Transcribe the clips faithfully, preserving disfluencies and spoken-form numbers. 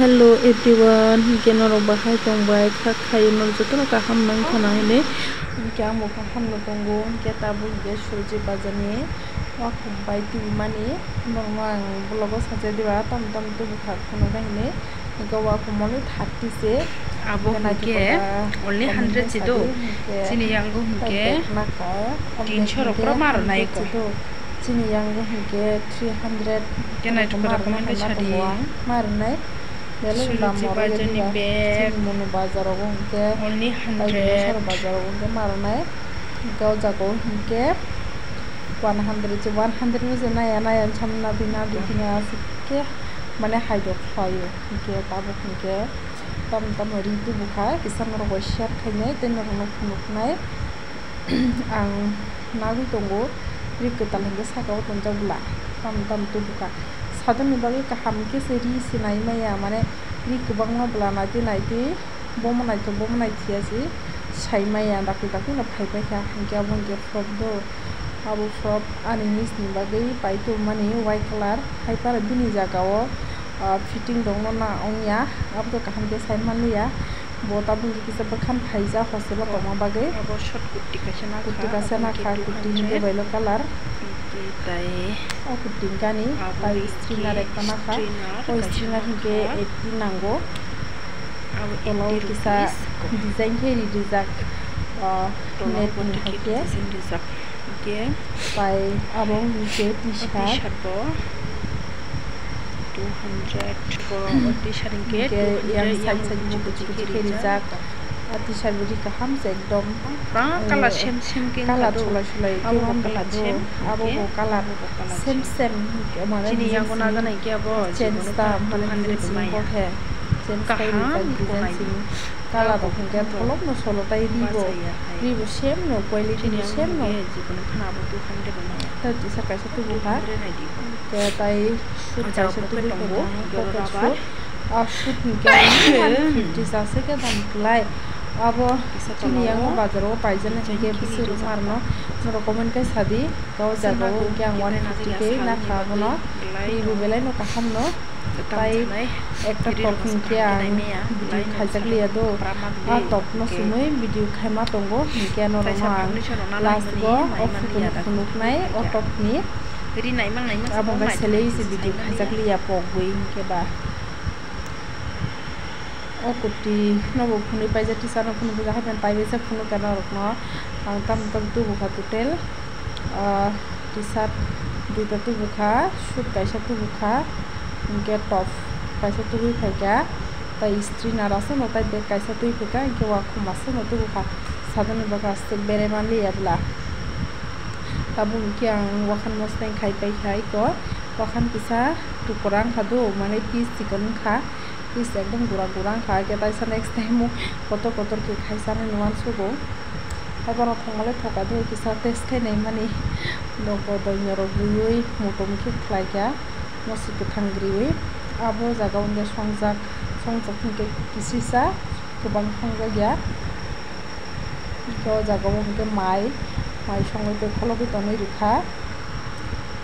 Hello everyone, hinkhe norok bahai tongbai kha, khayo norok jotono kaham nang khana hinwi. Hinkhe ang bo kaham no tongo, hinkhe tabuk hinkhe Surji bazar ni wakhum bai tubumani norokno ang vlog o sajak diba, tam tam tubukha khunukna hinwi. Hinkhe wakhum only thirty se. Abo hinkhe only hundred se do. Chini yango hinkhe tinsho rok pura ma rwnai ko. Chini yango hinkhe three hundred. Khe naithok khe rok comment bai sadi. Ma rwnai. Belai Surji bazar ni bag. Chini Monu bazar rogo hinkhe only hundred. Bazar rogo hinkhe ma rwnai. Hinkhe o jaga o hinkhe one hundred se, one hundred no se naya naya samna bina bina aswk khe mane haidok khlaio. Hinkhe tabuk hinkhe tamo tamo ri tubukha, kisa norok bai share khainai tei norokno phunuknai. Ang nagwi tongo, ri kwtal hinkhe saka o tonjak bwla, tamo tamo tubukha. Sadokni bagwi kaham khe se ri se nai maya, mane ri kwbangma bwla naitwi naitwi bomo naithok bomo naithiya se sai maya, dakti dakti no phai paikha, hinkhe abo hinkhe frock do. Abo frock ani niece ni bagwi pai tubumani white colour, hai phano bini jaga o, ah, fitting rok no na wngya, abo kaham khe sai manliya. Bo tabuk kisa bwkhan phaijak hostel o tongma bagwi. Abo short kurti kaisa nakha, kurti kaisa nakha, kurti hinkhe yellow colour. Tei o kurti hinkhe ani tai strainer ekta nakha. O strainer hinkhe eighty nango. Tola o kisa design khe rijak, ah, net ni hai khe. Hinkhe pai abo hinkhe t-shirt. T-shirt bo two hundred. Borok o t-shirt hinkhe yang side side bo kuchuk kuchuk khe rijak. A t-shirt bo ri kaham se ekdom. Pura colour same same khe wngkha do. Colour solai solai khe wngkha do. Abo bo colour same same. Chini yango na jana hinkhe abo change ta mane jeans wngkha khe. Change khe rijak design simi. Colour rok hinkhe tholokno solo tai ri bo. Ri bo same no, quality bo same no. Tei t-shirt kaisa tubukha. Tei tai suit kaisa tubui phaikha, pocket suit. Ah, suit hinkhe one fifty sa se khe dam kwlai. Abo chini yango bazar o paijana hinkhe bwswk rok marno norok comment khe sadi. O jaga o hinkhe ang one fifty khe nakha abono. Ri bo belai no kaham no. Tai ekta top hinkhe ang video khaijak liya do. A top no sumui video khaima tongo, hinkhe norokno ang last o o photo no phunuknai o top ni. Abo wngkha selei se video khaijak liya pogwi hinkhe ba. O kurti no bo phunui paijak, t-shirt no phunui paijak, hai phano tai bai se phunukya norokno. Ang tamo tamo tubukha total, ah, t-shirt duita tubukha, suit kaisa tubukha, hinkhe top kaisa tubui phaikha, tai istri nara se no tai bag kaisa tubui phaikha, hinkhe wakhum aswk no tubukha, sadokni bagwi aswk berai manliya bwla. Tabuk hinkhe ang wakhan mosodeng khai paikha eko, wakhan kisa tukurang kha do, mane piece chikon wngkha. Piece ekdom gura gura wngkha, hwnkhe taisa next time o kotor kotor khe khai chanani uansugo. Hai bono thwngmale thoka do kisa test khai naimani. Nogo doinorok riui mutum khe khlaikha, mosi kwthang riui. Abo jaga o hwnkhe songjak, songjak hinkhe kisisa kwbang songjakya. Hwnkhe o jaga o hwnkhe mai, mai songwi tei kholobwi tonwi rwkha.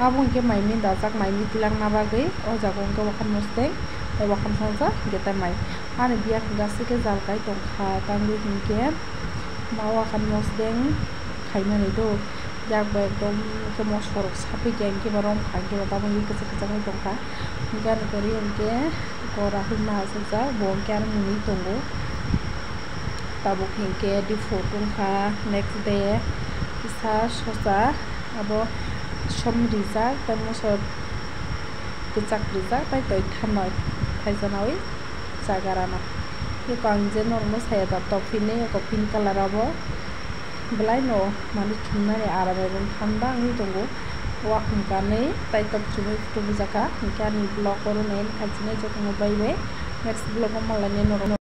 Abo hwnkhe mai mui dajak, mai mui twlangna bagwi o jaga o hwnkhe wakhan mosodeng tei wakhan songcha hwnkhe tai mai. Ani biya hwnkhe aswk khe jal kai tongkha, tangwi hwnkhe ma wakhan mosodeng khaimani do. Yak bo ekdom khe moso rok sapikya hwnkhe ba romkha, hwnkhe ba tabuk hwnkhe kwchak kwchak wng tongkha. Hwnkhe ani pore hwnkhe gora hwnma aswkjak, bo hwnkhe aro mwnwi tongo. Tabuk hinkhe diphu tongkha, next day kisa sosa abo som rijak, tei moso kwchak rijak, tei twi thanoi khaijanaui chagarana. Eko ang je norokno saya da top hinwi eko pink colour abo bwlaino manwi chumnani aram bai thanda wngwi tongo. Wakhum kanwi tei top chumui tubujaka hinkhe ani vlog oro nai khaijani jotono bye bye, next vlog o malainai norokno.